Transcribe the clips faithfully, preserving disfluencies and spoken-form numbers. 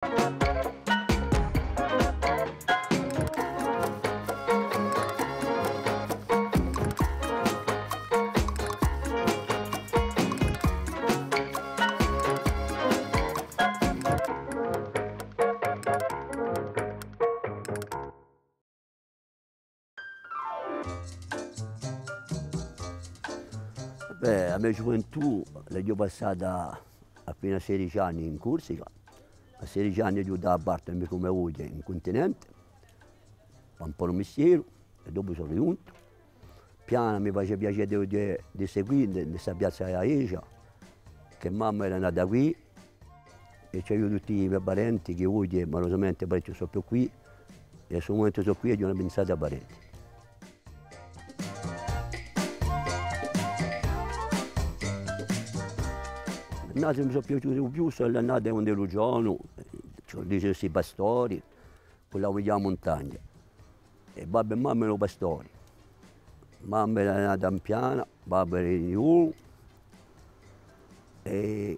Bè, a me ghjuventù l'aghju passata finu à sedeci anni in Corsica. À sedeci anni aghju datu a parte, micca cum'è oghje, in cuntinente, pà un pocu u mistieru, è dopu sò righjuntu. Pianu mi face piacè di, di, di seguì in, in sta piazza di a ghjesgia, chì mamma era nata quì, è ci aghju tutti i me parenti, chì oghje, malurosamente, parechji ùn sò più quì, è à stu mumentu sò quì è aghju una pinzata à parenti. L'annate chì mi sò piaciute u più sò l'annate quand'eru ghjovanu, ci dicenu sti pastori, cullavamu in muntagna. È babbu è mamma eranu pastori. Mamma era nata in Piana, babbu era in Niolu, è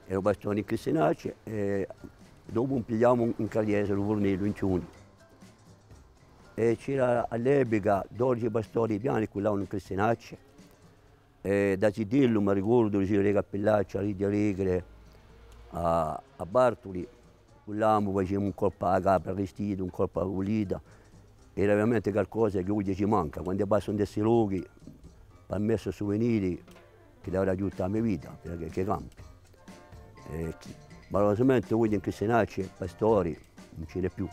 eranu pastori in Cristinaccia, è dopu impigliavamu in Carghjese, u Furnellu, in Ciuni. È c'era à l'epica dodeci pastori piani chì cullavanu in Cristinaccia. È da zitellu m'arricordu, diceva, à e Cappellacce, à Righja Alegre, à, à Bartuli, cullavamu, faciamu un colpu à a capra arrestita, un colpu à a pulita. Era veramente calcosa chì oghje ci manca. Quandu passu in sti lochi, par mè sò suveniri chì l'avarà tutta a me vita, perchè chì campi. È chì, malurosamente oghje in Cristinaccia pastori ùn ci n'hè più.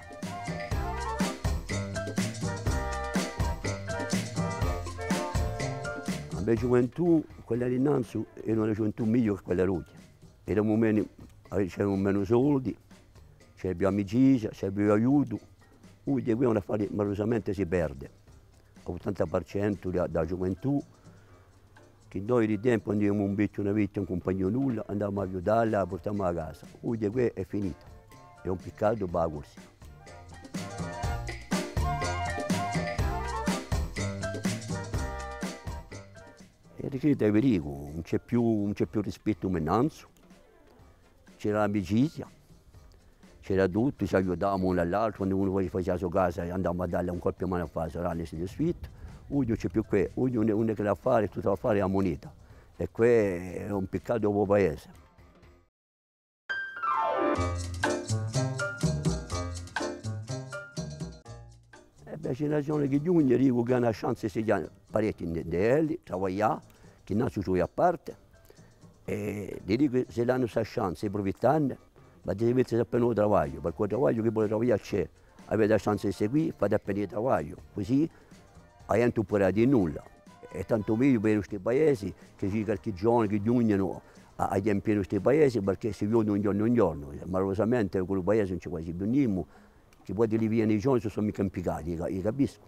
A me ghjuventù, quella d'innanzu, era una ghjuventù megliu chè quella d'oghje. Eramu menu, c'eramu menu soldi, c'era più amicizia, c'era più aiutu. Oghje quì hè un affare, malurosamente si perde. À ottanta par centu di a, di a ghjuventù, chì noi di tempu, quandu aviamu un vechju, una vechja, ùn cumpagnamu nulla, andavamu à aiutalla, a purtavamu à a casa. Oghje què hè finita. Hè un piccatu pà a Corsica. È di chì ti dicu, ùn ci hè più, ùn ci hè più rispettu cum'è nanzu. C'era l'amicizia, c'era tuttu, s'aiutavamu unu à l'altru, quandu unu facia a so casa, andavamu à dalli un colpu di manu à fà a so rana, è ainsi di suite. Oghje ùn ci hè più què, oghje ùn hè, ùn hè chè l'affare, tuttu l'affare hè a muneta. È què hè un piccatu pà u paese. È bè, a generazione chì ghjunghje, dicu chì hà una chance, si ghjunghje parechji in, in elli, travaglià, chì nanzu ci vole à parte, è dicu, s'elli anu sta chance, apprufittanne, ma deve avè appena u travagliu, perchè u travagliu, chì vole travaglià ci hè, avete a chance di seguì, fate appena u travagliu, cusì a ghjente ùn pò dì nulla. È tantu megliu per sti paesi, chì ci hè qualchì ghjovanu chì ghjunghjenu à, à ghjempià sti paesi, perchè si viodi un ghjornu un ghjornu, malurosamente, cù u paese ùn ci hè guasi più nimu, chì poi li vene i ghjovani, sò micca impiegati, i ca-, i capiscu.